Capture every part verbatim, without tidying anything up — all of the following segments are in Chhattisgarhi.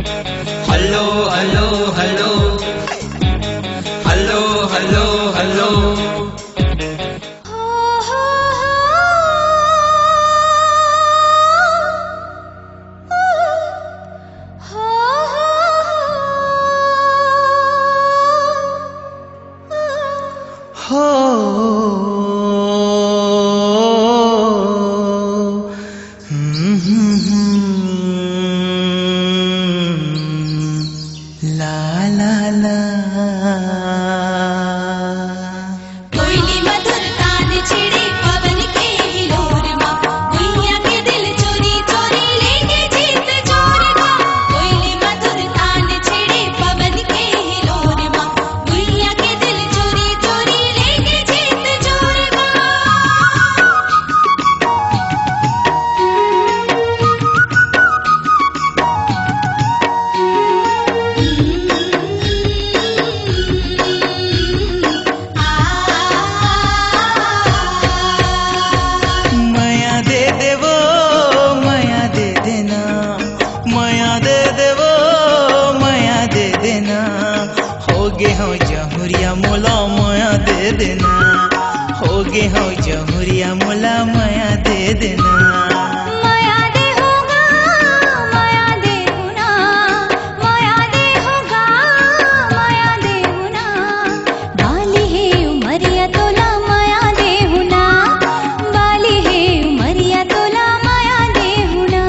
Hello, hello, hello. Hello, hello, hello. हो। ला, ला, ला। कोयली मधुर तान छिड़ी पवन के हिलोर मा, गुइया के दिल चोरी चोरी लेगे जीत जोर मा। कोयली मधुर तान छिड़ी पवन के हिलोर मा, गुइया के दिल चोरी चोरी लेगे जीत जोर मा। मया दे देवो, मया दे देना, मया दे देवो, मया दे देना। हो गे हो जहुरिया मोला मया दे देना, हो गे हो जहुरिया मोला मया दे देना। मया दे होगा, मया दे हुना, मया दे होगा, मया दे हुना। बाली हे उमरिया तोला मया दे हुना, बाली हे उमरिया तोला मया दे हुना।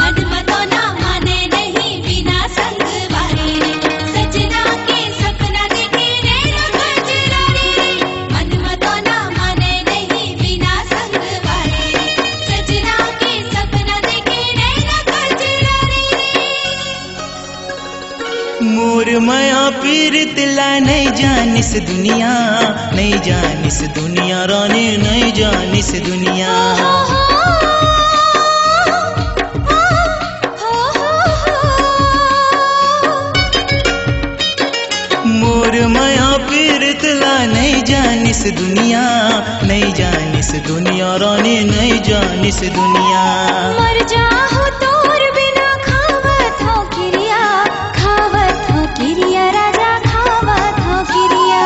मन मतो ना माने नहीं बिना संग वारी रे, सजना के सपना देखे नैना कजरारी रे। मन मतो ना माने नहीं बिना संग वारी रे, सजना के सपना देखे नैना कजरारी रे। मोर मया पीरित ला नहीं जानिस दुनिया, नहीं जानिस दुनिया रानी, नहीं जानिस दुनिया। मोर मया पीरित ला नहीं जानिस दुनिया, नहीं जानिस दुनिया रानी, नहीं जानिस दुनिया। मर जाहूं तोर बिना खावत हूं किरिया, खावत हूं किरिया राजा, खावत हूं किरिया।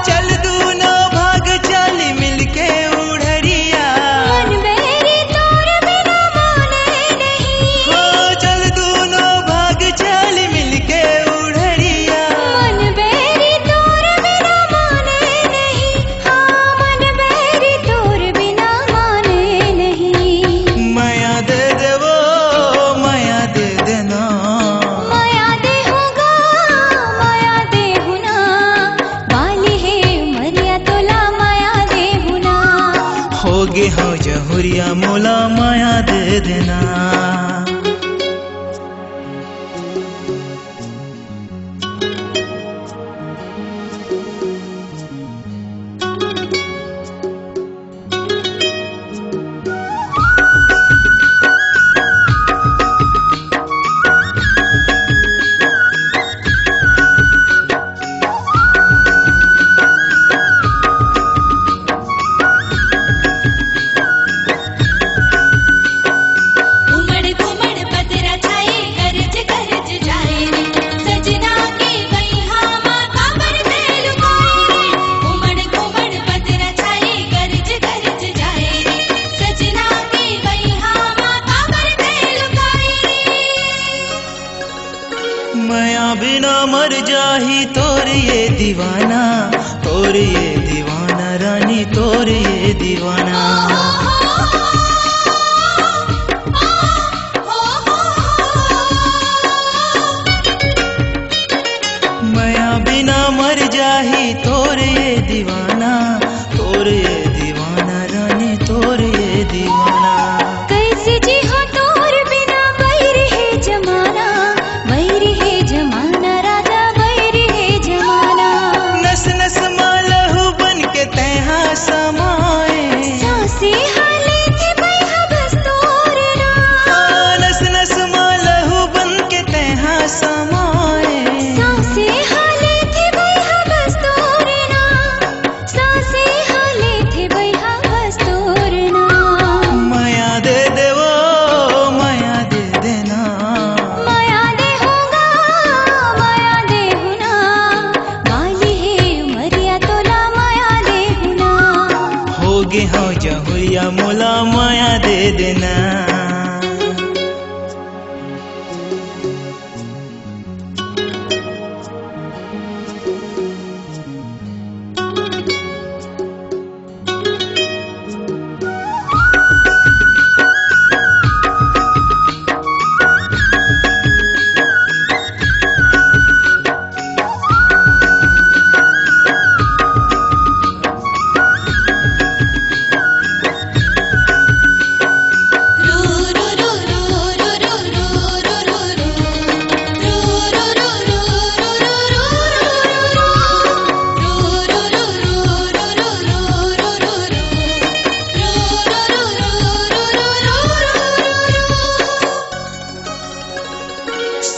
चल दूनो भाग चली मिलके उड़रिया। मन बेरी तोर बिना माने नहीं। हो चल दूनो भाग चली मिलके उड़रिया। मन बेरी तोर बिना माने नहीं। हाँ, मन बेरी तोर बिना माने नहीं। मया दे देवो, मया दे देना। मया दे होगा, मया दे हुना। बाली हे उमरिया तोला मया दे हुना। हो गे हो जहुरिया मोला मया दे देना। उमड़ घुमड़ बदरा छाए, गरज गरज जाए रे, सजना के बइहा मा काबर तै लुकाए रे। उमड़ घुमड़ बदरा छाए, गरज गरज जाए रे, सजना के बइहा मा काबर तै लुकाए रे। मया बिना मर जाही तोर ये दीवाना, तोर ये दीवाना रानी, तोर ये दीवाना। मया बिना मर जाही तोर ये दीवाना, तोर ये दीवाना रानी, तोर ये दीवाना। कैसे जी हो तोर बिना, बैर हे जमाना, बैर हे दे देना।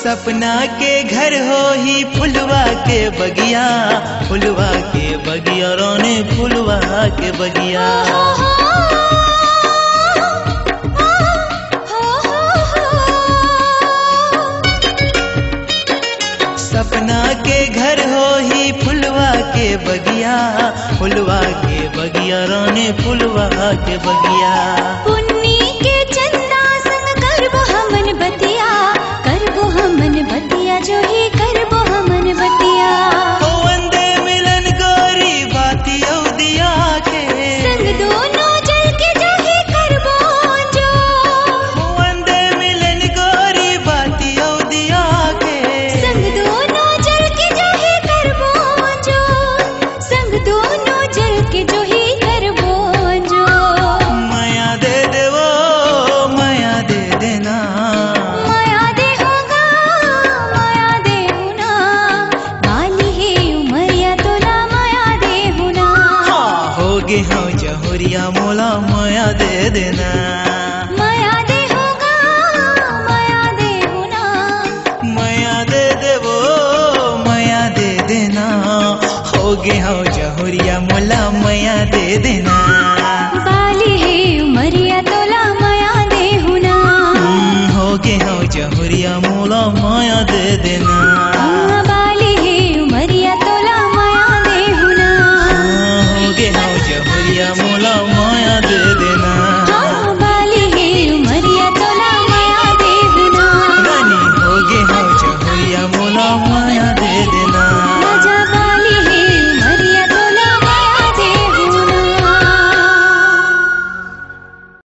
सपना के घर होही फुलवा के बगिया, फुलवा के बगिया, रानी फुलवा के बगिया। सपना के घर होही फुलवा के बगिया, फुलवा के बगिया, रानी फुलवा के बगिया। पुन्नी के चंदा संग करबो हमन बतिया, करबो हमन बतिया, जो ही करबो हमन बतिया। पवन दे मिलन गोरी बाती अउ दिया के। संग दोनों जल के जो ही करबो जो। पवन दे मिलन गोरी बाती अउ दिया के। संग दोनों जल के जो ही करबो जो। संग दोनों जल के जो ही करबो जो। मया दे देवो, मया दे देना। मया दे होगा, मया दे हुना। बाली हे उमरिया तोला मया दे हुना। हाँ, हो गे हव जहुरिया मोला मया दे देना। मया दे होगा, मया दे हुना। मया दे देवो, मया दे देना। हो गे हव जहुरिया मोला मया दे देना।